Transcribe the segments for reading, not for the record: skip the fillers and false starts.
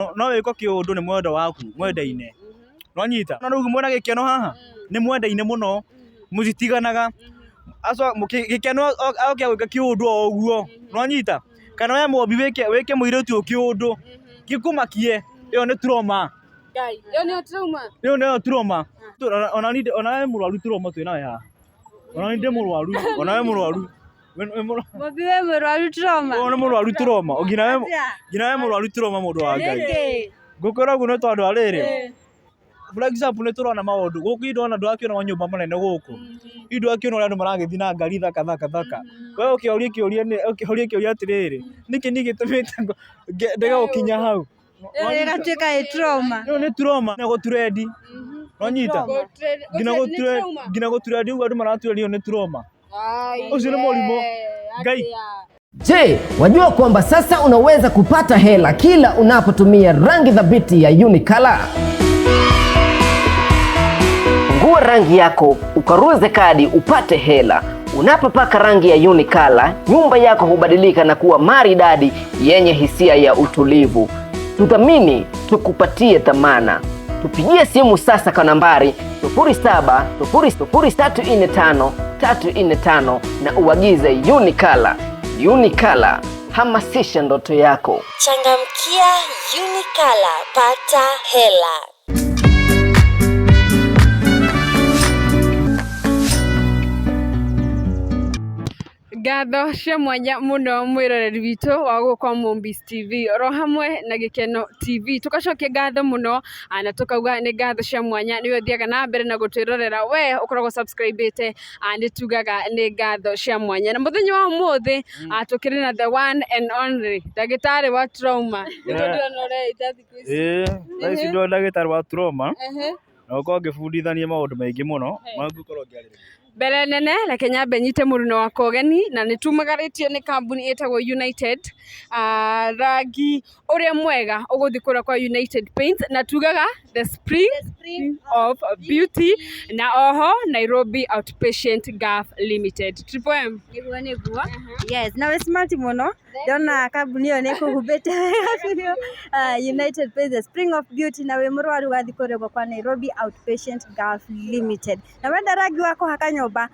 No wĩkwo kĩũndũ nĩ mwendwa waku mwendaine. Nĩwanyita? Na rĩu mwĩna gĩkeno haha nĩ mwendaine mũno mũtitiganaga. Gĩkeno oke agwĩke kĩũndũ o ũguo, nĩwanyita? Kana we Mũmbi wĩke mũirĩtu ũyũ kĩũndũ gĩkũmakie, ĩyo nĩ trauma. Ngai, ĩyo nĩyo trauma? Ĩyo nĩyo trauma. Ona we mũrwaru trauma twĩ nawe haha. Ona niĩ ndĩ mũrwaru, ona we mũrwaru. Mũmbi wĩ mũrwaru trauma? Ũyũ nĩ mũrwaru trauma. Nginya we mũrwaru trauma mũndũ wa Ngai. Ngũkwĩra ũguo nĩ tondũ wa rĩrĩ, for example nĩ tũrona maũndũ gũkũ ithuĩ ndũrona ndũrakĩona manyũmba manene gũkũ, ithuĩ ndũrakĩona ũrĩa andũ maragĩthiĩ na ngari thaka thaka thaka, we ũkĩũrie kĩũria ũkĩũrie kĩũria atĩrĩrĩ, nĩkĩ niĩ gĩtũmĩte ndege gũkinya hau? Ĩyo ĩgatuĩka ĩ trauma. Ĩyo nĩ trauma na gũtrend, nĩwanyita? Nginya gũtrend ũguo andũ maratrend ĩyo nĩ trauma. Ũcio nĩ mũrimũ. Ngai. Je, wajua kwamba sasa unaweza kupata hela kila unapotumia rangi thabiti ya Unicolor? Fungua rangi yako, ukaruze kadi upate hela. Unapopaka rangi ya Unicolor, nyumba yako hubadilika na kuwa maridadi yenye hisia ya utulivu. Tuthamini, tukupatie thamana. Tupigie simu sasa kwa nambari 0700345345 na uagize Unicolor. Unicolor, hamasisha ndoto yako. Changamkia Unicolor, pata hela. Ngatho cia mwanya mũno mwĩroreri witũ wa gũkũ kwa Mombis TV oro hamwe na Gĩkeno TV tũgacokia ngatho mũno na tũkauga nĩ ngatho cia mwanya nĩwe ũthiaga na mbere na gũtwĩrorera we ũkoragwo subscribe-ĩte, nĩ tugaga nĩ ngatho cia mwanya. Na mũthenya wa ũmũthĩ tũkĩrĩ na the one and only ndagĩtarĩ wa trauma. Nĩguo ndĩrona ũreita thikũ ici. Ĩĩ, thaa ici ndĩ ndagĩtarĩ wa trauma na gũkorwo ngĩbundithania maũndũ maingĩ mũno marĩa ngũkorwo ngĩarĩrĩria. Mbere nene reke nyambe nyite mũruna wakwa ũgeni na nĩ tumagarĩtio nĩ kambuni ĩtagwo United, rangi ũrĩa mwega ũgũthiĩ kũrĩa kwa United Paints na tugaga the spring of beauty na oho Nairobi Outpatient Gulf Limited. Triple M. Nĩguo nĩguo. Yes, na wĩ smart mũno. Ndona kambuni ĩyo nĩ ĩkũhumbĩte wega biũ. United Paints, the spring of beauty na wĩ mũrwaru ũgathiĩ kũrĩa ũguo kwa Nairobi Outpatient Gulf Limited. Na wenda rangi wa kũhaka nyũmba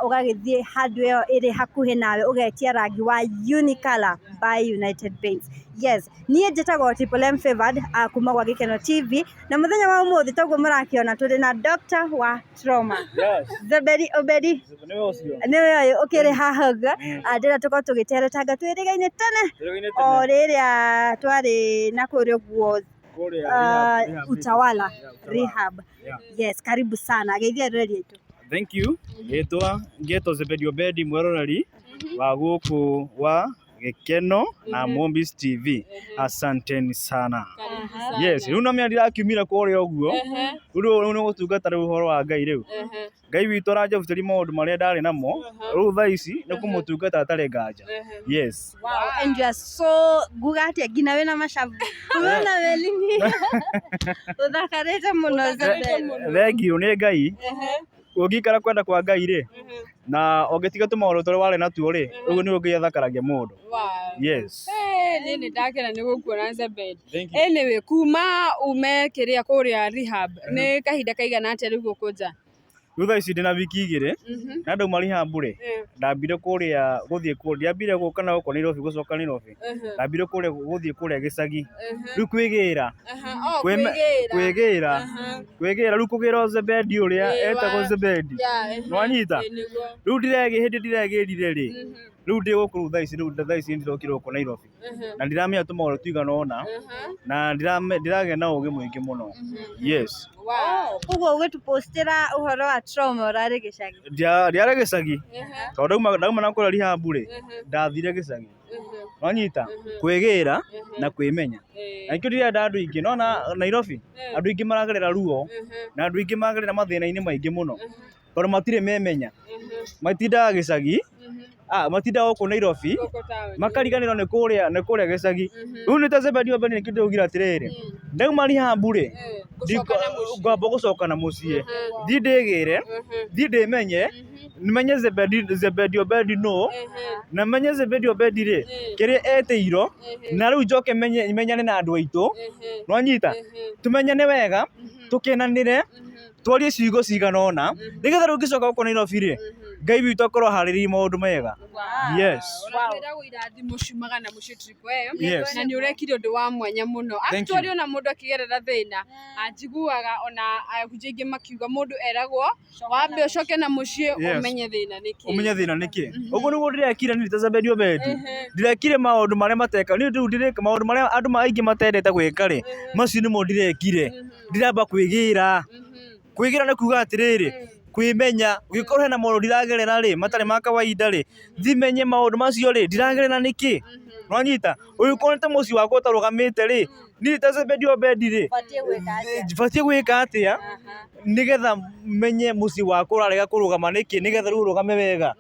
ũgagĩthiĩ handũ ĩyo ĩrĩ hakuhĩ nawe ũgetia rangi wa Unicolor by United Paints. Yes, niĩ njĩtagwo Triple M Favored kuma gwa Gĩkeno TV na mũthenya wa ũmũthĩ toguo mũrakĩona tũrĩ na doctor wa trauma. Yes. Zebedi Obedi Nĩwe ũcio. nĩwe ũyũ ũkĩrĩ haha ũguo. Ndĩrenda tũkorwo tũgĩteretanga twĩrĩgaine tene Twĩrĩgaine o tene. rĩrĩa twarĩ na kũrĩa ũguo Kũrĩa rehab, rehab. Utawala Yeah, Utawala. Rehab. Yeah. Yes, karibu sana. Geithia eroreri aitũ. Thank you. Rĩtwa ngetwo Zebedi Obedi mweroreri wa gũkũ wa Gĩkeno na Mombis TV. Asanteni sana. Yes, rĩu no menya ndirakiumire kũrĩa ũguo. Rĩu rĩu nĩ gũtungata rĩu ũhoro wa Ngai rĩu. Ngai witũ aranjabutĩria maũndũ marĩa ndarĩ namo. Rĩu thaa ici nĩ kũmũtungata hatarĩ nganja. Yes. Wow, and you are so nguga atĩa nginya wĩna macabu. Umeona Melini? Ũthakarĩte mũno Zebedi. Thank you nĩ Ngai. Ũngĩikara kwenda kwa Ngai rĩ, na ũngĩtiga tũmaũndũ tũrĩa warĩ natuo rĩ, ũguo nĩguo Ngai athakaragia mũndũ. Yes. Niĩ nĩ ndakena nĩ gũkuona Zebedi. Thank you. Anyway, kuma ume kĩrĩa kũrĩa rehab nĩ kahinda kaigana atĩa rĩu gũkũ nja? Rĩu thaa ici ndĩna wiki igĩrĩ, na ndauma rehab rĩ, ndambire kũrĩa gũthiĩ kũrĩa, ndiambire gũka na gũkũ Nairobi gũcoka Nairobi, ndambire kũrĩa gũthiĩ kũrĩa gĩcagi, rĩu kwĩgĩra, kwĩgĩra, kwĩgĩra, rĩu kũgĩra Zebedi ũrĩa etagwo Zebedi, nĩwanyita? Rĩu hĩndĩ ndĩregĩrire rĩ, rĩu ndĩ gũkũ rĩu thaa ici, rĩu thaa ici nĩndĩrokire gũkũ Nairobi. Na ndiramenya tũmaũndũ tũigana ũna na ndĩragĩa na ũgĩ mũingĩ mũno. Yes. Wow. Koguo ũgĩtũpostĩra ũhoro wa trauma ũrarĩ gĩcagi? Ndiarĩ gĩcagi tondũ ndauma na kũrĩa rehab rĩ, ndathire gĩcagi. Wanyita? Kwĩgĩra na kwĩmenya. Na nĩkĩo ndĩrenda andũ aingĩ, nĩwona Nairobi andũ aingĩ maragerera ruo na andũ aingĩ maragerera mathĩna-inĩ maingĩ mũno tondũ matirĩ memenya. Matindaga gĩcagi, matindaga gũkũ Nairobi makariganĩrwo nĩ kũrĩa nĩ kũrĩa gĩcagi. Rĩu nĩ ta Zebedi wa mbere nĩkĩo ndĩraugire atĩrĩrĩ, ndauma rehab rĩ, ngwamba gũcoka na mũciĩ, thiĩ ndĩgĩre, thiĩ ndĩmenye. Menye Zebedi Zebedi Obedi nũ, na menye Zebedi Obedi rĩ, kĩrĩa etĩirwo, na rĩu njoke menye menyane na andũ aitũ, nĩwanyita? Tũmenyane wega, tũkenanĩre, twarie ciugo cigana ũna, nĩgetha rĩu ngĩcoka gũkũ Nairobi rĩ, Ngai witũ akorwo aharĩrĩirie maũndũ mega. Yes. Twĩragwo irathimo ciumaga na mũciĩ Triple M. Yes. Na nĩ ũrekire ũndũ wa mwanya mũno. Thank you. Actually ona mũndũ akĩgerera thĩna, njiguaga ona ahunjia aingĩ makiuga mũndũ eragwo wambe ũcoke na mũciĩ Yes. ũmenye thĩna nĩ kĩ. Ũmenye thĩna nĩ kĩ. Ũguo nĩguo ndĩrekire niĩ ta Zebedi Obedi. Ndirekire maũndũ marĩa mateka, niĩ rĩu ndĩreka maũndũ marĩa andũ aingĩ matendete gwĩka rĩ, macio nĩmo ndĩrekire. Ndiramba kwĩgĩra. Kwĩgĩra nĩ kuga atĩrĩrĩ, kwĩmenya, ũngĩkorwo hena maũndũ ndiragerera rĩ, matarĩ ma kawaida rĩ, thiĩ menye maũndũ macio rĩ, ndiragerera nĩkĩ? Nĩwanyita? Ũngĩkorwo nĩ ta mũciĩ wakwa ũtarũgamĩte rĩ, niĩ ta Zebedi Obedi rĩ, batiĩ gwĩka atĩa nĩgetha menye mũciĩ wakwa ũrarega kũrũgama nĩkĩ, nĩgetha rĩu ũrũgame wega?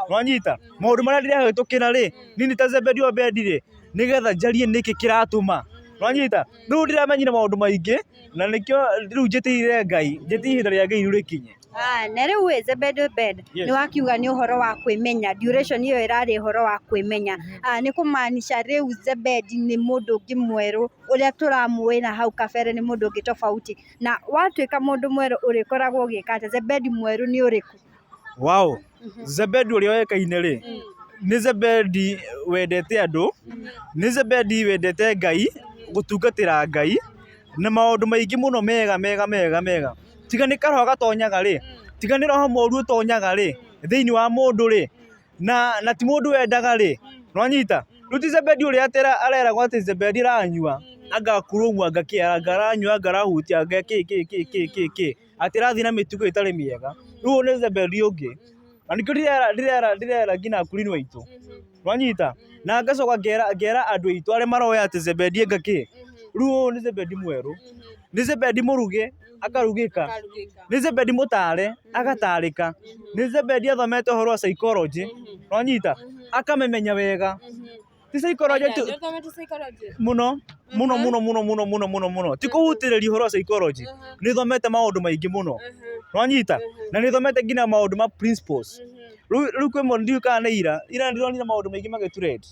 Nĩwanyita? Maũndũ marĩa ndĩrahĩtũkĩra rĩ, niĩ ta Zebedi Obedi rĩ, nĩgetha njarie nĩkĩ kĩratũma. Nĩwanyita? Rĩu ndĩramenyire maũndũ maingĩ, na nĩkĩo rĩu njĩtĩire Ngai, njĩtĩire ihinda rĩa Ngai rĩu rĩkinye. Ah, na rĩu ĩ Zebedi Obed Yes. nĩ wakiuga nĩ ũhoro wa kwĩmenya duration ĩyo ĩrarĩ ũhoro wa kwĩmenya. Ah, nĩ kũmaanisha rĩu Zebedi nĩ mũndũ ũngĩ mwerũ ũrĩa tũramũĩ na hau kabere nĩ mũndũ ũngĩ tofauti na watuĩka mũndũ mwerũ ũrĩkoragwo ũgĩka atĩa? Zebedi mwerũ nĩ ũrĩkũ? Wow. Zebedi ũrĩa oĩkaine rĩ, nĩ Zebedi wendete andũ, nĩ Zebedi wendete Ngai, gũtungatĩra Ngai, na maũndũ maingĩ mũno mega mega mega mega. Tiga nĩ karoho gatonyaga rĩ, tiga nĩ roho mũru ũtonyaga rĩ, thĩinĩ wa mũndũ rĩ, na ti mũndũ wendaga rĩ, nĩwanyita? Rĩu ti Zebedi ũrĩa atĩ areragwo atĩ Zebedi aranyua, anga kurũmu anga kĩ, anga aranyua anga arahutia anga kĩ kĩ kĩ kĩ kĩ. Atĩ ĩrathiĩ na mĩtugo ĩtarĩ mĩega, rĩu ũyũ nĩ Zebedi ũngĩ, na nĩkĩo ndĩrera ndĩrera ndĩrera nginya akulini aitũ, nĩwanyita? Na ngacoka ngera ngera andũ aitũ arĩa maroya atĩ Zebedi anga kĩ, rĩu ũyũ nĩ Zebedi mwerũ, nĩ Zebedi mũruge, akarugĩka, nĩ Zebedi mũtare, agatarĩka, nĩ Zebedi athomete ũhoro wa psychology, nĩwanyita? Akamĩmenya wega. Ti psychology tu Nĩũthomete psychology? mũno mũno mũno mũno mũno mũno mũno mũno ti kũhutĩrĩria ũhoro wa psychology nĩ thomete maũndũ maingĩ mũno nwanyita na nĩ thomete nginya maũndũ ma principles rĩu rĩu kwĩ mũndũ ndiũĩ kana nĩ ira ira ndĩronire maũndũ maingĩ magĩtrend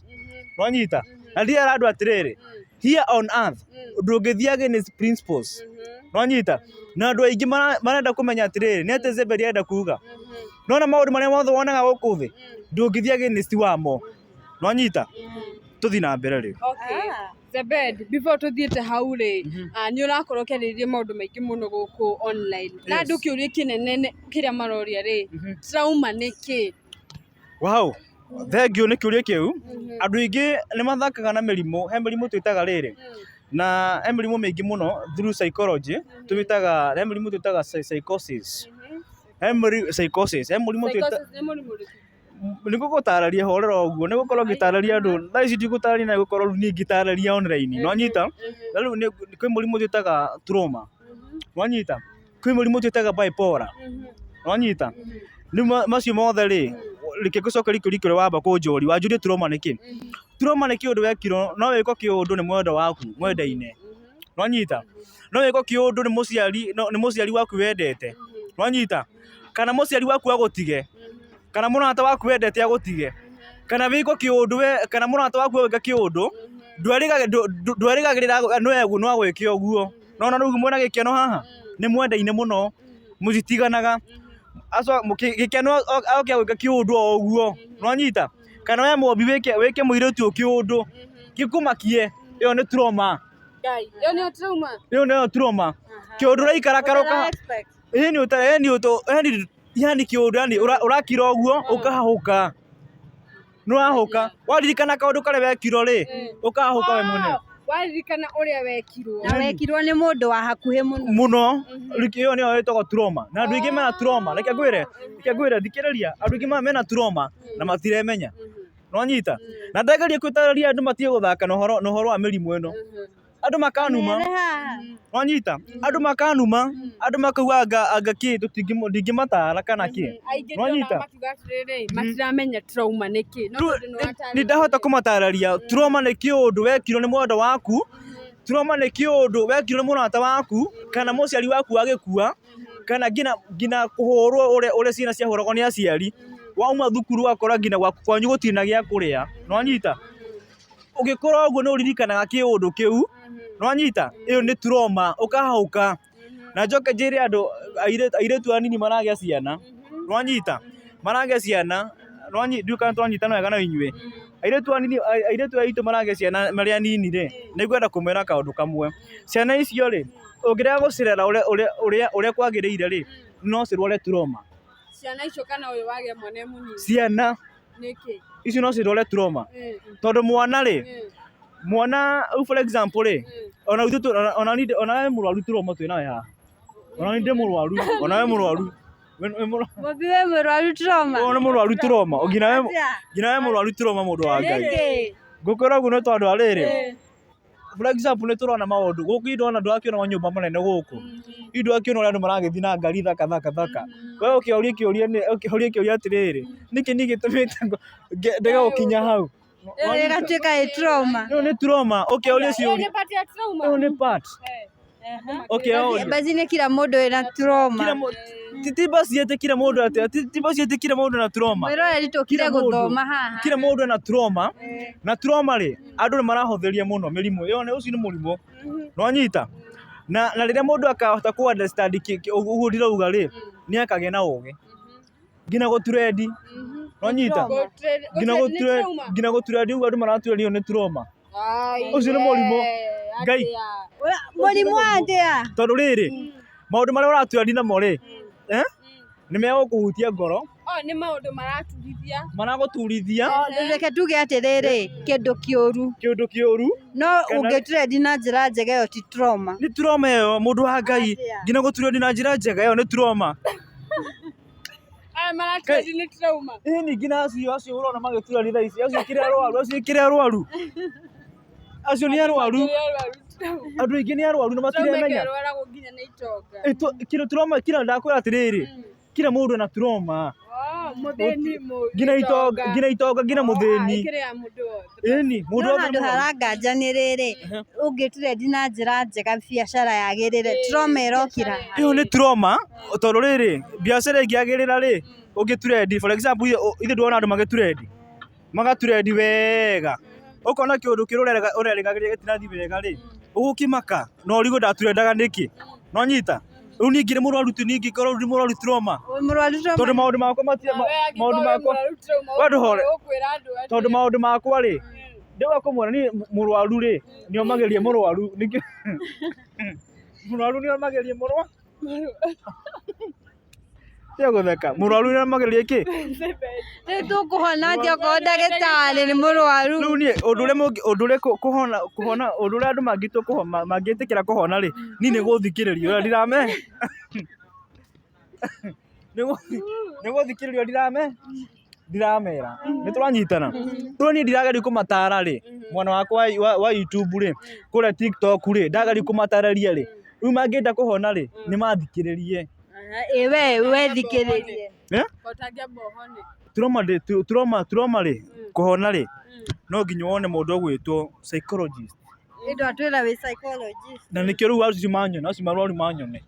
nwanyita na ndirera andũ atĩrĩrĩ here on earth ndũngĩthiĩ against principles nwanyita na andũ aingĩ marenda kũmenya atĩrĩrĩ nĩ atĩ Zebedi arenda kuga nona maũndũ marĩa mothe wonaga gũkũ thĩ ndũngĩthiĩ against wamo. Nwanyita? Tũthiĩ na mbere rĩu. Okay. Zebed, before tũthiĩte hau rĩ, ah, nĩ ũrakorwo ũkĩarĩrĩria maũndũ maingĩ mũno gũkũ online. Na andũ kĩũria kĩnene kĩrĩa maroria rĩ, trauma nĩ kĩ? Wow. Thengiũ nĩ kĩũria kĩu. Andũ aingĩ nĩ mathakaga na mĩrimũ. He mĩrimũ twĩtaga rĩrĩ, na he mĩrimũ mĩingĩ mũno through psychology, tũmĩtaga, he mĩrimũ twĩtaga psychosis. He mũrimũ psychosis, he mũrimũ twĩtaga Psychosis nĩ mũrimũ ũrĩkũ? Nĩ gũgũtarĩria horera ũguo, nĩ gũkorwo ngĩtarĩria andũ, thaa ici ndigũtarĩria nĩ gũkorwo rĩu niĩ ngĩtarĩria online, nĩ wanyita? Na rĩu kwĩ mũrimũ twĩtaga trauma, nĩ wanyita? Kwĩ mũrimũ twĩtaga bipolar, nĩ wanyita? Rĩu macio mothe rĩ, reke ngũcokerie kĩũria kĩrĩa wamba kũnjũria, wanjũria trauma nĩ kĩ? Trauma nĩ kĩũndũ wekirwo, no wĩkwo kĩũndũ nĩ mwendwa waku mwendaine, nĩ wanyita? No wĩkwo kĩũndũ nĩ mũciari, nĩ mũciari waku wendete, nĩ wanyita? Kana mũciari waku agũtige. Kana mũrata waku wendete agũtige, kana wĩkwo kĩũndũ we, kana mũrata waku agwĩka kĩũndũ, ndwerĩgagĩrĩra no agwĩke ũguo. Nĩwona rĩu mwĩna gĩkeno haha, nĩ mwendaine mũno, mũtitiganaga, gĩkeno oke agwĩke kĩũndũ o ũguo, nĩwanyita? Kana we Mũmbi wĩke mũirĩtu ũyũ kĩũndũ, gĩkũmakie, ĩyo nĩ trauma. Ĩyo nĩyo trauma? Ĩyo nĩyo trauma. Kĩũndũ ũraikara yani yani kĩũndũ yani ũrakira ũguo ũkahahũka nĩwahũka waririkana kaũndũ karĩa wekirwo rĩ ũkahahũka we mwene. Waririkana ũrĩa wekirwo. Na wekirwo nĩ mũndũ wa hakuhĩ mũno. Mũno. Ĩyo nĩyo ĩtagwo trauma na andũ aingĩ mena trauma reke ngwĩre reke ngwĩre thikĩrĩria andũ aingĩ mena trauma na matiremenya nĩwanyita na ndageria gũtarĩria andũ matige gũthaka na ũhoro wa mĩrimũ ĩno. Andũ makanuma, wanyita? Andũ makanuma, andũ makauga anga anga kĩ ndingĩmatara kana kĩ. Aingĩ Wanyita? ndĩrona makiuga atĩrĩrĩ, matiramenya trauma nĩ kĩ. No tondũ nĩ watarĩria. Nĩ ndahota kũmatarĩria trauma nĩ kĩũndũ wekirwo nĩ mwendwa waku, trauma nĩ kĩũndũ wekirwo nĩ mũrata waku, kana mũciari waku agĩkua. Kana nginya nginya kũhũrwo ũrĩa ũrĩa ciana ciahũragwo nĩ aciari. Wauma thukuru ũgakora nginya gwaku kwanyu gũtirĩ na gĩa kũrĩa. Nĩwanyita? Ũgĩkũra ũguo nĩ ũririkanaga kĩũndũ kĩu. Nĩwanyita? Ĩyo nĩ trauma, ũkahũka. Na njoke njĩre andũ airĩtu anini maragĩa ciana. Nĩwanyita? Maragĩa ciana, ndiũĩ kana tũranyitana wega na inyuĩ. Airĩtu anini, airĩtu aya aitũ maragĩa ciana marĩ anini rĩ, nĩ ngwenda kũmwĩra kaũndũ kamwe. Ciana icio rĩ, ũngĩrega gũcirera ũrĩa ũrĩa kwagĩrĩire rĩ, no cirware trauma. Ciana icio kana ũyũ wagĩa mwana e mũnini? Ciana Nĩkĩ? icio no cirware trauma. Tondũ mwana rĩ, mwana rĩu for example rĩ, ona ithuĩ ona niĩ ona we mũrwaru trauma twĩ nawe haha. Ona niĩ ndĩ mũrwaru, ona we mũrwaru. Mũmbi wĩ mũrwaru trauma. Ũyũ nĩ mũrwaru trauma. Nginya we nginya we mũrwaru trauma mũndũ wa Ngai. Nĩkĩ? Ngũkwĩra ũguo nĩ tondũ wa rĩrĩ, for example nĩ tũrona maũndũ gũkũ ndona ndũrakĩona manyũmba manene gũkũ. Ndũrakĩona ũrĩa andũ maragĩthiĩ na ngari thaka thaka thaka. We ũkĩũria kĩũria ũkĩũria kĩũria atĩrĩrĩ, nĩkĩ niĩ gĩtũmĩte ndege gũkinya hau? Ĩyo ĩgatuĩka ĩ trauma. Ĩyo nĩ trauma, ũkĩũria Ĩyo ciũria. nĩ part ya trauma. Ĩyo nĩ part. Ũkĩũria. Baci nĩ kila mũndũ wĩna trauma. Kila mũndũ ti basi atĩ kila mũndũ atĩ ti basi atĩ kila mũndũ na trauma. Mwĩroreri tũkire Kila mũndũ. gũthoma haha. Kila mũndũ ena trauma na trauma rĩ andũ nĩ marahũthĩria mũno mĩrimũ ĩyo nĩ ũcio nĩ mũrimũ nĩwanyita na rĩrĩa mũndũ akahota kũ understand ũguo ndĩrauga rĩ nĩ akagĩa na ũgĩ nginya gũturendi nĩwanyita nginya gũturendi ũguo andũ maraturendio nĩ trauma ũcio nĩ mũrimũ Ngai Mũrimũ atĩa? Tondũ rĩrĩ maũndũ marĩa ũraturendi namo rĩ nĩ megũkũhutia ngoro. Oh, nĩ maũndũ maraturithia. Maragũturithia. Reke tuge atĩrĩrĩ, kĩndũ kĩũru. Kĩũndũ kĩũru. No ũngĩtrendi na njĩra njega ĩyo ti trauma. Nĩ trauma ĩyo mũndũ wa Ngai. Nginya gũtrendi na njĩra njega ĩyo nĩ trauma. Aya maratrendi nĩ trauma. Ĩni nginya acio acio ũrona magĩtrendi thaa ici acio kĩrĩa arwaru acio kĩrĩa arwaru. Acio nĩ arwaru. Andũ aingĩ nĩ arwaru na matiremenya. Ĩrwaragwo nginya nĩ itonga. Kĩndũ trauma kira ndakwĩra atĩrĩrĩ, kila mũndũ ena trauma. Mũthĩni, nginya itonga, nginya itonga, nginya mũthĩni. Ĩkĩrĩ ya mũndũ wothe. Ĩni, mũndũ No wothe handũ nĩ mũrwaru. haranganja nĩ rĩrĩ, ũngĩtrendi na njĩra njega biacara yagĩrĩre, trauma ĩrokĩra. Ĩyo nĩ trauma tondũ rĩrĩ, biacara ĩngĩagĩrĩra rĩ, ũngĩtrendi for example ithuĩ ndĩrona andũ magĩtrendi, magatrendi wega, ũkona kĩũndũ kĩrĩa ũrerĩgagĩrĩra gĩtirathiĩ wega rĩ, ũgũkĩmaka na ũrigwo ndatrendaga nĩkĩ, nĩwanyita? Rĩu niĩ ngĩrĩ mũrwaru tu niĩ ngĩkorwo ndĩ mũrwaru trauma, tondũ maũndũ makwa matirĩ maũndũ makwa we ndũhore, tondũ maũndũ makwa rĩ, ndĩrauga kũmwĩra niĩ mũrwaru rĩ, nĩ omagĩria mũrwaru, nĩkĩo mũrwaru nĩ omagĩria mũrwaru. Tiga gũtheka mũrwaru nĩ omagĩrĩria kĩ? Rĩu tũkũhona atĩa okorwo ndagĩtarĩ nĩ mũrwaru? Rĩu niĩ ũndũ ũrĩa ũndũ ũrĩa kũhona kũhona ũndũ ũrĩa andũ mangĩtua mangĩtĩkĩra kũhona rĩ, niĩ nĩ gũthikĩrĩria ũrĩa ndirame nĩ gũthikĩrĩria ndirame ndiramera nĩ tũranyitana rĩu niĩ ndirageria kũmatara rĩ mwena wakwa wa YouTube rĩ kũrĩa TikTok rĩ ndageria kũmatarĩria rĩ rĩu mangĩenda kũhona rĩ nĩ mathikĩrĩrie. Ĩ we we thikĩrĩrie. Eh? Trauma ndĩ trauma trauma rĩ kũhona rĩ no nginya wone mũndũ ũgwĩtwo psychologist. Ĩ ndwatwĩra wĩ psychologist. Na nĩkĩo rĩu acio manyona acio marwaru manyone.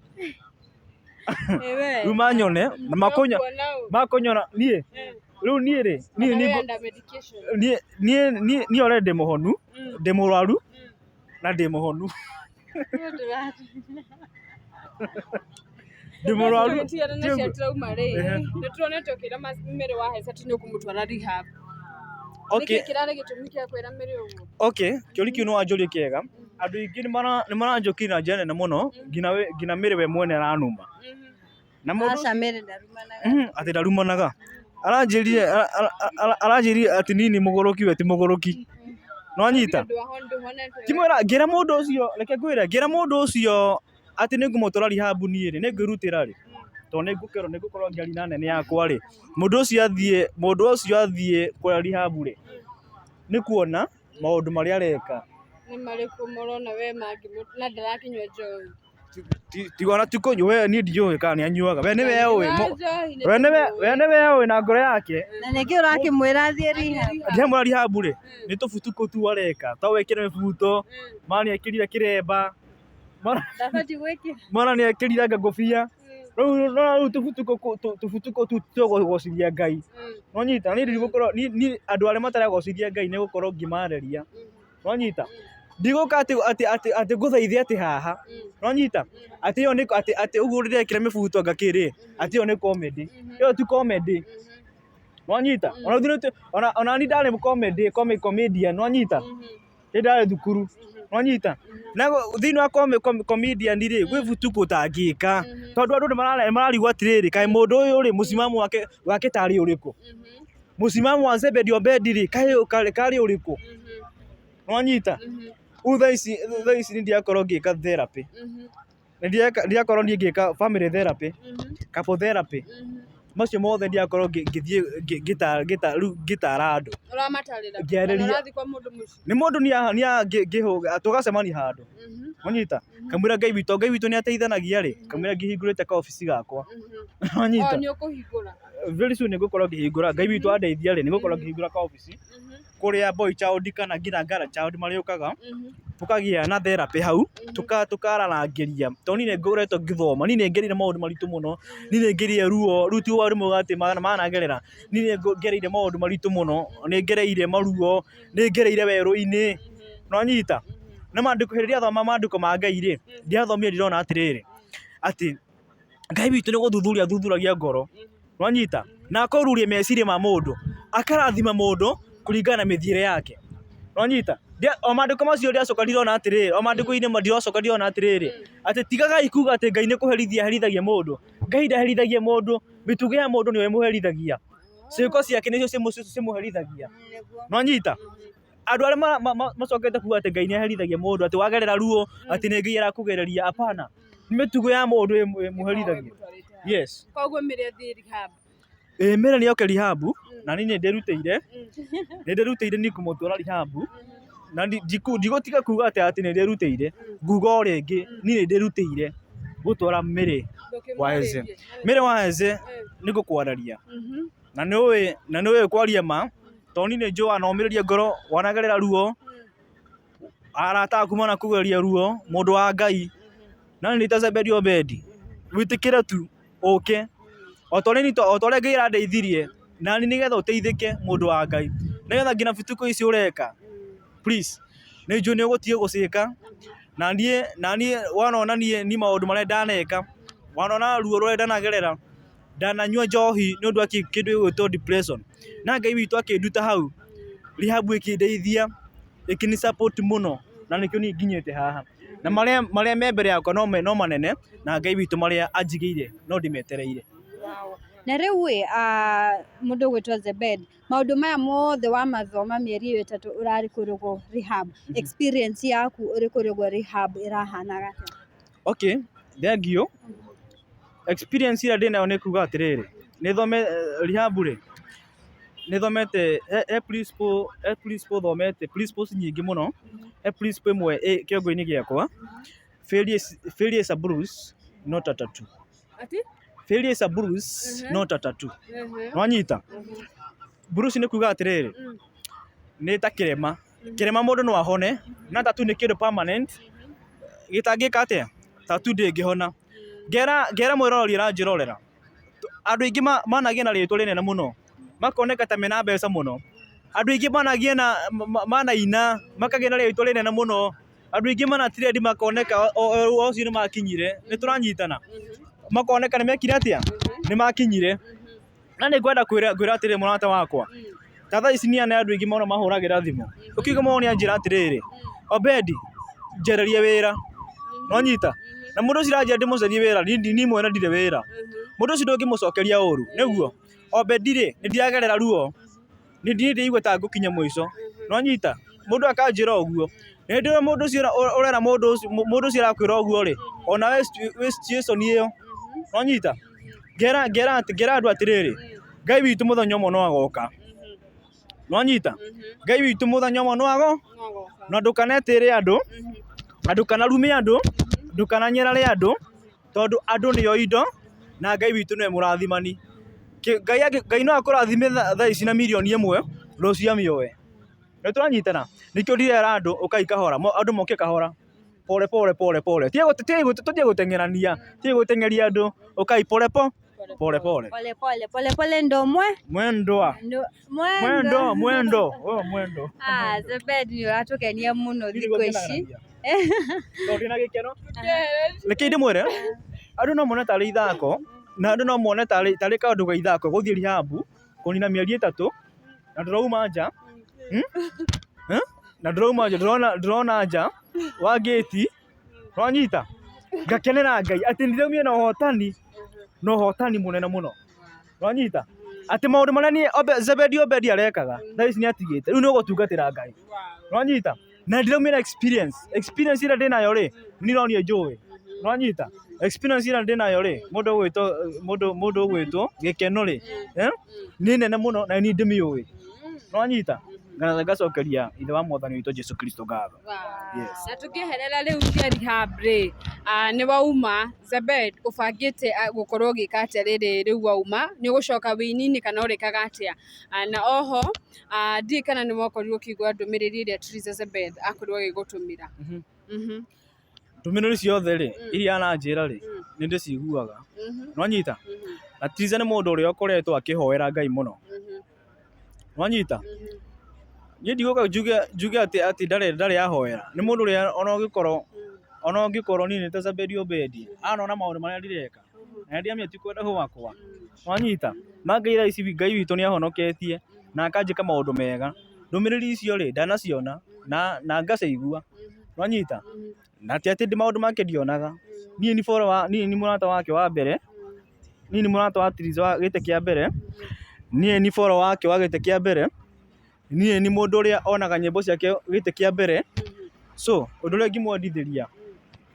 Rĩu manyone na makonya makonyona niĩ rĩu niĩ rĩ niĩ niĩ niĩ niĩ niĩ already ndĩ mũhonu ndĩ mũrwaru na ndĩ mũhonu. Ndĩ mũrwaru. Tũgĩtigana na cia trauma rĩ, nĩ tuonete ũkĩra Mary wa Hesa atĩ nĩ ũkũmũtwara rehab. Okay. Nĩkĩ kĩrarĩ gĩtũmi gĩa kwĩra Mary ũguo? Okay, kĩũria kĩu nĩ wanjũria kĩega. Andũ aingĩ nĩ maranjũkĩrĩra na njĩra nene mũno, nginya Mary we mwene aranuma. Na mũndũ Aca Mary ndarumanaga. Atĩ ndarumanaga. Aranjĩrire aranjĩrire atĩ niĩ nĩ mũgũrũki we ti mũgũrũki. Nĩwanyita? Ngĩmwĩra ngĩra mũndũ ũcio, reke ngwĩre, ngĩra mũndũ ũcio atĩ nĩ ngũmũtwara rehab niĩ rĩ, nĩ ngwĩrutĩra rĩ, tondũ nĩ ngũkerwo nĩ ngũkorwo ngĩaria na nene yakwa rĩ, mũndũ ũcio athiĩ, mũndũ ũcio athiĩ kũrĩa rehab rĩ, nĩ kuona maũndũ marĩa areka. Nĩ marĩkũ mũrona we mangĩ na ndarakĩnyua njohi? Ona ti kũnyua, we niĩ ndiũĩ kana nĩ anyuaga, we nĩwe ũĩ, Anyuaga njohi nĩ we nĩwe ũĩ na ngoro yake. Na nĩkĩ ũrakĩmwĩra athiĩ rehab? Ndĩramwĩra rehab rĩ, nĩ tũbutukũ tu areka, to wĩkĩre mĩbuto, mara nĩ ekĩrire kĩremba, Ndabatiĩ gwĩkĩra. mara nĩ ekĩrire anga ngũbia. Rĩu no rĩu tũbutuko tũbutuko tu tũgũgocithia Ngai. Nĩwanyita? Niĩ ndigũkorwo niĩ andũ arĩa mataragocithia Ngai nĩgũkorwo ngĩmarĩria. Nĩwanyita? Ndigũka atĩ atĩ atĩ atĩ ngũthaithe atĩ haha. Nĩwanyita? Atĩ ĩyo nĩ atĩ atĩ ũguo ndĩrekĩra mĩbuto anga kĩ rĩ, atĩ ĩyo nĩ comedy. Ĩyo ti comedy. Nĩwanyita? Ona ona niĩ ndarĩ comedy comedian, nĩwanyita? Rĩrĩa ndarĩ thukuru nwanyita na thĩinĩ wa comedian rĩ gwĩ butuko ũtangĩka tondũ andũ nĩ mararigwo atĩrĩrĩ kaĩ mũndũ ũyũ rĩ mũsimamo wake wake tarĩ ũrĩkũ mũsimamo wa Zebedi Obedi rĩ kaĩ karĩ ũrĩkũ nwanyita rĩu thaa ici thaa ici nĩ ndĩrakorwo ngĩka therapy nĩ ndĩrakorwo niĩ ngĩka family therapy couple therapy macio mothe ndĩrakorwo ngĩthiĩ rĩu ngĩtara andũ. Ũramatarĩra? Ngĩarĩria. Kana ũrathiĩ kwa mũndũ mũciĩ? Nĩ mũndũ tũgacemania handũ, wanyita? Kamũira Ngai witũ, Ngai witũ nĩ ateithanagia rĩ, kamũira ngĩhingũrĩte kaobici gakwa, wanyita? Oh, nĩ ũkũhingũra? Very soon nĩ ngũkorwo ngĩhingũra, Ngai witũ andeithia rĩ, nĩ ngũkorwo ngĩhingũra kaobici. Kũrĩa boy child kana nginya girl child marĩũkaga, tũkagĩa na therapy hau, tũkararangĩria, tondũ niĩ nĩ ngoretwo ngĩthoma, niĩ nĩ ngereire maũndũ maritũ mũno, niĩ nĩ ngereire ruo, rĩu ti ũrĩa maugaga atĩ managerera, niĩ nĩ ngereire maũndũ maritũ mũno, nĩ ngereire maruo, nĩ ngereire werũ-inĩ, nĩ wanyita? Na maandĩko hĩndĩ ĩrĩa ndĩrathoma maandĩko ma Ngai rĩ, ndĩrathomire ndĩrona atĩrĩrĩ, atĩ Ngai witũ nĩ gũthuthuria athuthuragia ngoro, nĩwanyita? Na akoruria meciria ma mũndũ, akarathima mũndũ kũringana na mĩthiĩre yake, nĩwanyita? O maandĩko macio ndĩracoka ndirona atĩrĩrĩ, o maandĩko-inĩ ndĩracoka ndĩrona atĩrĩrĩ, atĩ tigagai kuga atĩ Ngai nĩ kũherithia aherithagia mũndũ, Ngai ndaherithagia mũndũ, mĩtugo ya mũndũ nĩyo ĩmũherithagia, ciĩko ciake nĩcio cimũherithagia, nĩwanyita? Andũ arĩa macokete kuga atĩ Ngai nĩ aherithagia mũndũ, atĩ wagerera ruo, atĩ nĩ Ngai arakũgereria, hapana. Nĩ mĩtugo ya mũndũ ĩmũherithagia. Yes. Koguo Mary athiĩ rehab. Ĩĩ Mary nĩ oke rehab, na niĩ nĩ ndĩrutĩire, nĩ ndĩrutĩire niĩ kũmũtwara rehab, na ndigũtiga kuga atĩ atĩ nĩ ndĩrutĩire, nguga o rĩngĩ, niĩ nĩ ndĩrutĩire gũtwara Mary wa Eze. Mary wa Eze nĩ ngũkwarĩria. Na nĩ ũĩ na nĩ ũĩ kwaria ma, tondũ niĩ nĩ njũĩ wanomĩrĩria ngoro, wanagerera ruo, arata aku manakũgeria ruo, mũndũ wa Ngai, no nĩ ta Zebedi Obedi, wĩtĩkĩre tu ũke, o ta ũrĩa Ngai arandeithirie, nani nĩgetha ũteithĩke mũndũ wa Ngai, nĩgetha nginya bituko ici ũreka, please, nĩ njũĩ nĩ ũgũtiga gũciĩka, na niĩ wanona niĩ maũndũ marĩa ndaneka, wanona ruo rũrĩa ndanagerera, ndananyua njohi nĩ ũndũ wa kĩndũ gĩgwĩtwo depression, na Ngai witũ akĩnduta hau, rehab ĩkĩndeithia, ĩkĩnĩ support mũno, na nĩkĩo niĩ nginyĩte haha. Na marĩa marĩa me mbere yakwa no manene, na Ngai witũ marĩa anjigĩire no ndĩmetereire. Na rĩu ĩ, mũndũ ũgwĩtwo Zebed, maũndũ maya mothe wamathoma mĩeri ĩyo ĩtatũ ũrarĩ kũrĩa rehab, experience yaku ũrĩ kũrĩa rehab ĩrahanaga atĩa? Okay, thengiũ. Experience ĩrĩa ndĩnayo nĩ kuga atĩrĩrĩ, nĩ thome rehab rĩ, nĩ thomete he principle he principle thomete principles nyingĩ mũno, he principle ĩmwe ĩ kĩongo-inĩ gĩakwa, failure is a bruise not a tattoo. Ati? Failure is a bruise not a tattoo. Nĩwanyita? Bruise nĩ kuga atĩrĩrĩ, nĩ ta kĩrema, kĩrema mũndũ no ahone, no tattoo nĩ kĩndũ permanent, gĩtangĩka atĩa? Tattoo ndĩngĩhona. Ngera ngera mwĩroreri ũranjĩrorera, andũ aingĩ managĩa na rĩtwa rĩnene mũno, makoneka ta mena mbeca mũno, andũ aingĩ managĩa na manaina makagĩa na rĩtwa rĩnene mũno, andũ aingĩ mana trend makoneka o acio nĩ makinyire, nĩ tũranyitana? Makoneka nĩ mekire atĩa? Nĩ makinyire. Na nĩ ngwenda kwĩra atĩrĩrĩ mũrata wakwa, ta thaa ici niĩ nĩ andũ aingĩ mũno mahũragĩra thimũ, ũkĩigua mũndũ nĩ anjĩra atĩrĩrĩ, Obedi njareria wĩra, nĩ wanyita? Na mũndũ ũcio ũranjĩra ndĩmũcarie wĩra niĩ mwene ndirĩ wĩra, mũndũ ũcio ndũngĩmũcokeria ũru, nĩguo? Obedi rĩ, nĩ ndiragerera ruo. Niĩ ndiraigua ta ngũkinya mũico, nĩ wanyita? Mũndũ akanjĩra ũguo, hĩndĩ ĩyo mũndũ ũcio ũrera mũndũ ũcio, mũndũ ũcio ũrakwĩra ũguo rĩ, ona we wĩ situation ĩyo, nĩ wanyita? Ngera ngera ngera andũ atĩrĩrĩ, Ngai witũ mũthenya ũmwe no agoka, nĩ wanyita? Ngai witũ mũthenya ũmwe no agoka, na ndũkanetĩre andũ, na ndũkanarume andũ, ndũkananyarare andũ. Tondũ andũ nĩo indo na Ngai witũ nĩwe mũrathimani. Ngai, Ngai no akũrathime thaa ici na mirioni ĩmwe, rũciũ amĩoe. Nĩ tũranyitana? Nĩkĩo ndĩrera andũ ũkai kahora, andũ moke kahora. Pole pole pole pole. Tiga tũtige gũteng'erania, tiga gũteng'eria andũ. Ũkai pole po pole pole. Pole pole pole pole ndo mwe Mwendwa. ndo mwendo. Mwendo, mwendo. Oh, mwendo. Ah, Zebed nĩ ũratũkenia mũno thikũ ici. Tondũ ndĩna gĩkeno. Reke ndĩmwĩre, andũ no mone tarĩ ithako, na andũ no mone tarĩ kaũndũ ga ithako gũthiĩ rehab, kũnina mĩeri 3, na ndũrauma nja. Hmm? Na ndũrauma nja, ndũrona nja wa ngĩti, wanyita? Ngakenera Ngai atĩ ndĩraumire na ũhotani, na ũhotani mũnene mũno. Wanyita? Atĩ maũndũ marĩa niĩ Zebedi Obedi arekaga, thaa ici nĩ atigĩte, rĩu nĩ ũgũtungatĩra Ngai. Wanyita? Na ndĩraumire experience, experience ĩrĩa ndĩnayo rĩ, niĩ no niĩ njũĩ. Wanyita? Experience ĩrĩa ndĩnayo rĩ, mũndũ ũgwĩtwo mũndũ ũgwĩtwo Gĩkeno rĩ, nĩ nene mũno na niĩ ndĩmĩũĩ. Wanyita? Ngacokeria ithe wa mwathani witũ Jesu Kristo ngatho. Yes. Na tũkĩeherera rĩu cia rehab rĩ, nĩ wauma Zebed, ũbangĩte gũkorwo ũgĩka atĩa rĩrĩ rĩu wauma? Nĩ ũgũcoka wĩini-inĩ kana ũrĩkaga atĩa? Na oho ndiũĩ kana nĩ wakorirwo ũkĩigua ndũmĩrĩri ĩrĩa Triza Zebed akorirwo agĩgũtũmĩra. Ndũmĩrĩri ciothe rĩ, iria aranjĩra rĩ, nĩ ndĩciguaga. Nwanyita? Na Triza nĩ mũndũ ũrĩa ũkoretwo akĩhoera Ngai mũno. Nwanyita? Niĩ ndigũka njuge atĩ ndarĩ ahoera. Nĩ mũndũ ũrĩa ona ũngĩkorwo niĩ nĩ ta Zebedi Obedi, anona maũndũ marĩa ndĩreka. Na ndiramenya ti kwenda gwakwa. Nwanyita? Na Ngai thaa ici Ngai witũ nĩ ahonoketie na akanjĩka maũndũ mega. Ndũmĩrĩri icio rĩ, ndanaciona na ngacigua. Nwanyita? Na ti atĩ maũndũ make ndionaga. Niĩ nĩ follower, niĩ nĩ mũrata wake wa mbere. Niĩ nĩ mũrata wa Triza wa gĩtĩ kĩa mbere. Niĩ nĩ follower wake wa gĩtĩ kĩa mbere. Niĩ nĩ mũndũ ũrĩa onaga nyĩmbo ciake gĩtĩ kĩa mbere. So, ũndũ ũrĩa ingĩmwendithĩria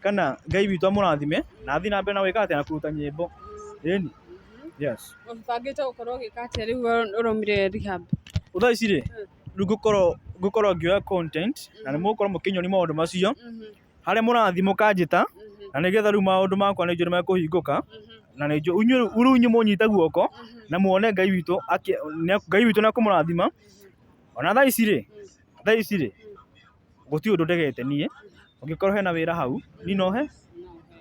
kana Ngai witũ amũrathime na athiĩ na mbere na gwĩka atĩa, na kũruta nyĩmbo. Ĩni. Yes. Ũbangĩte gũkorwo ũgĩka atĩa rĩu ũraumire rehab? Thaa ici rĩ, rĩu ngũkorwo ngĩoya content na nĩ mũgũkorwo mũkĩnyonia maũndũ macio. Harĩa mũrathiĩ mũkanjĩta na nĩgetha rĩu maũndũ makwa nĩ njũĩ nĩ mekũhingũka na nĩ njũĩ rĩu inyuĩ mũnyite guoko na muone Ngai witũ Ngai witũ nĩ ekũmũrathima. Ona thaa ici rĩ, gũtirĩ ũndũ ndegete niĩ, ũngĩkorwo hena wĩra hau, niĩ no he,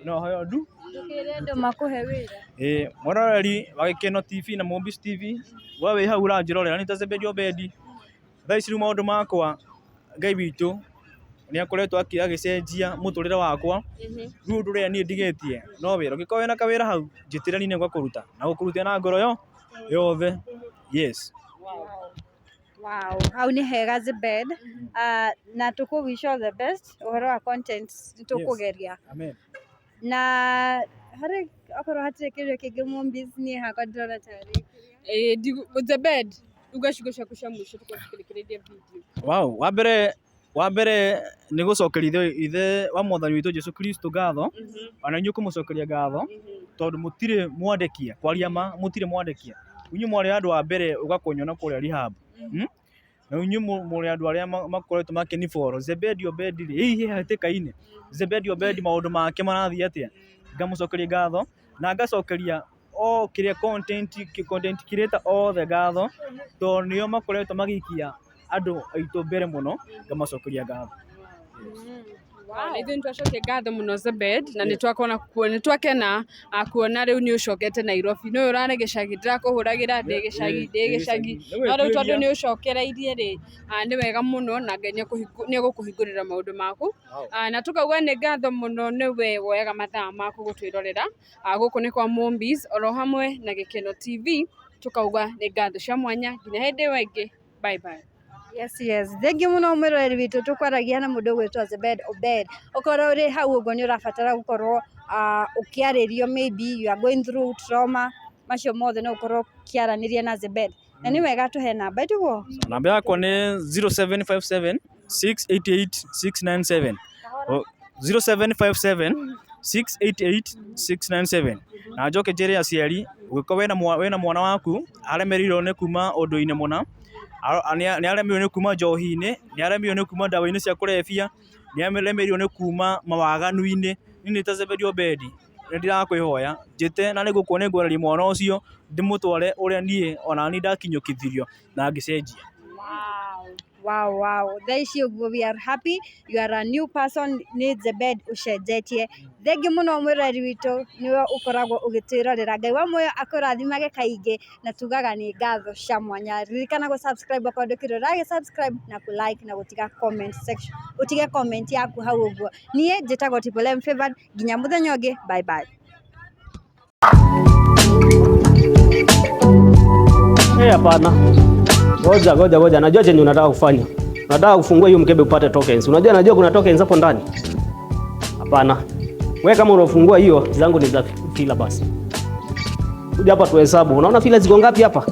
no heo ndu. Ndũkĩre andũ makũhe wĩra. Ĩĩ, mwĩroreri wa Gĩkeno TV na Mũmbici TV, we wĩ hau ũranjĩrorera nĩ ta Zebedi Obedi. Thaa ici rĩu maũndũ makwa Ngai witũ nĩ akoretwo agĩcenjia mũtũrĩre wakwa. Rĩu ũndũ ũrĩa niĩ ndigĩtie no wĩra. Ũngĩkorwo wĩna kawĩra hau, njĩtĩra niĩ nĩngũkũruta na gũkũrutĩra na ngoro yothe. Yes. Wow, hau nĩ hega Zebed. Na tũkũ wish all the best ũhoro wa content nĩ tũkũgeria. Amen. Na harĩ okorwo hatirĩ kĩũria kĩngĩ Mũmbici, niĩ hakwa ndĩrona tarĩ Zebed, uga ciugo ciaku cia mũico tũkorwo tũkĩrĩkĩrĩria video. Wow, wa mbere nĩ gũcokeria ithe wa mwathani witũ Jesu Kristo ngatho, ona inyuĩ kũmũcokeria ngatho, tondũ mũtirĩ mwandekia, kwaria ma mũtirĩ mwandekia. Inyuĩ mwarĩ andũ a mbere ũka kũnyona kũrĩa rehab. Na inyuĩ mũrĩ andũ arĩa makoretwo makĩnifollow. Zebedi Obedi rĩ, hihi he hatĩka-inĩ? Zebedi Obedi maũndũ make marathiĩ atĩa? Ngamũcokeria ngatho na ngacokeria o kĩrĩa content creator othe ngatho, tondũ nĩo makoretwo magĩikia andũ aitũ mbere mũno, ngamacokeria ngatho. Na ithuĩ nĩtwacokia ngatho mũno Zebed, na nĩtwakena kuona rĩu nĩ ũcokete Nairobi. Nĩũĩ ũrarĩ gĩcagi, ndĩrakũhũragĩra ndĩ gĩcagi, ndĩ gĩcagi. No rĩu tondũ nĩ ũcokereirie rĩ, nĩ wega mũno na Ngai nĩ egũkũhingũrĩra maũndũ maku. Na tũkauga nĩ ngatho mũno nĩwe woyaga mathaa maku gũtwĩrorera. Gũkũ nĩ kwa Mũmbiz oro hamwe na Gĩkeno TV, tũkauga nĩ ngatho cia mwanya nginya hĩndĩ ĩyo ĩngĩ. Bye bye. Yes, yes. Thank you mũno mwĩroreri witũ, tũkwaragia na mũndũ ũgwĩtwo Zebed Obed. Ũkorwo ũrĩ hau ũguo nĩ ũrabatara gũkorwo ũkĩarĩrio, maybe you are going through trauma, macio mothe no ũkorwo ũkĩaranĩria na Zebed. Na nĩ wega tũhe namba, tiguo? Namba yakwa nĩ 0757 688 697. 0757 688 697. Na njoke njĩre aciari, ũngĩkorwo wĩna mwana waku aremereirwo nĩ kuma ũndũ-inĩ mũna, nĩ aremereirwo nĩ kuma njohi-inĩ, nĩ aremereirwo nĩ kuma ndawa-inĩ cia kũrebia, nĩ aremereirwo nĩ kuma mawaganu-inĩ, niĩ nĩ ta Zebedi Obedi, nĩ ndĩrakwĩhoya njĩte na nĩ ngwarĩria mwana ũcio ndĩmũtware ũrĩa niĩ ona niĩ ndakinyũkithirio na ngĩcenjia. Wow. Wow. Thaa ici ũguo we are happy, you are a new person, nĩ Zebed ũcenjetie. Thengiũ mũno mwĩroreri witũ, nĩwe ũkoragwo ũgĩtwĩrorera. Ngai wa muoyo akũrathimage kaingĩ, na tugaga nĩ ngatho cia mwanya. Ririkana gũ subscribe okorwo ndũkĩrĩ ũragĩ subscribe, na kũ like, na gũtiga comment section, ũtige comment yaku hau ũguo. Niĩ njĩtagwo Triple M Favored, nginya mũthenya ũngĩ, bye bye. Eh, hapana. Ngoja, ngoja, ngoja. Najua chenye unataka kufanya. Unataka kufungua hiyo mkebe upate tokens. Unajua, najua kuna tokens hapo ndani. Hapana. Wewe kama unafungua hiyo, zangu ni za fila basi. Kuja hapa tuhesabu. Unaona fila ziko ngapi hapa?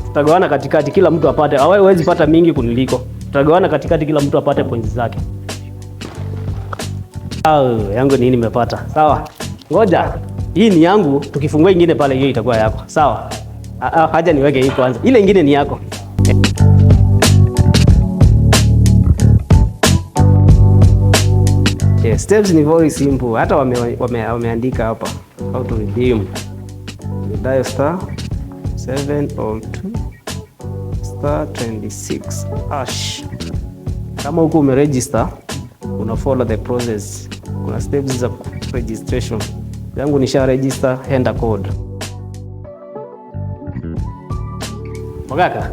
Tutagawana katikati, kila mtu apate. Hawezi pata mingi kuniliko. Tutagawana katikati, kila mtu apate points zake. Au, yangu ni nimepata. Sawa. Ngoja. Hii ni yangu, tukifungua ingine pale hiyo itakuwa yako. Sawa. Haja niweke hii kwanza. Ile ingine ni yako. Yeah, steps ni very simple. Hata wameandika hapa how to redeem. You dial star 702 star 26 hash. Kama huko umeregister, una follow the process. Kuna steps za registration. Yangu nisha register, enter code. Mogaka,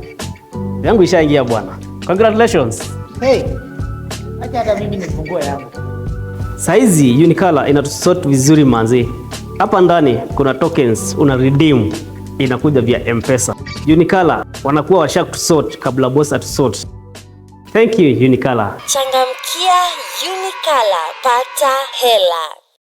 yangu ishaingia bwana. Congratulations. Hey, acha hata mimi nifungue yangu. Saizi Unicolor inatusort vizuri manzi. Hapa ndani kuna tokens una redeem inakuja via M-Pesa. Unicolor wanakuwa washa kutusort kabla boss atusort. Thank you, Unicolor. Changamkia Unicolor, pata hela.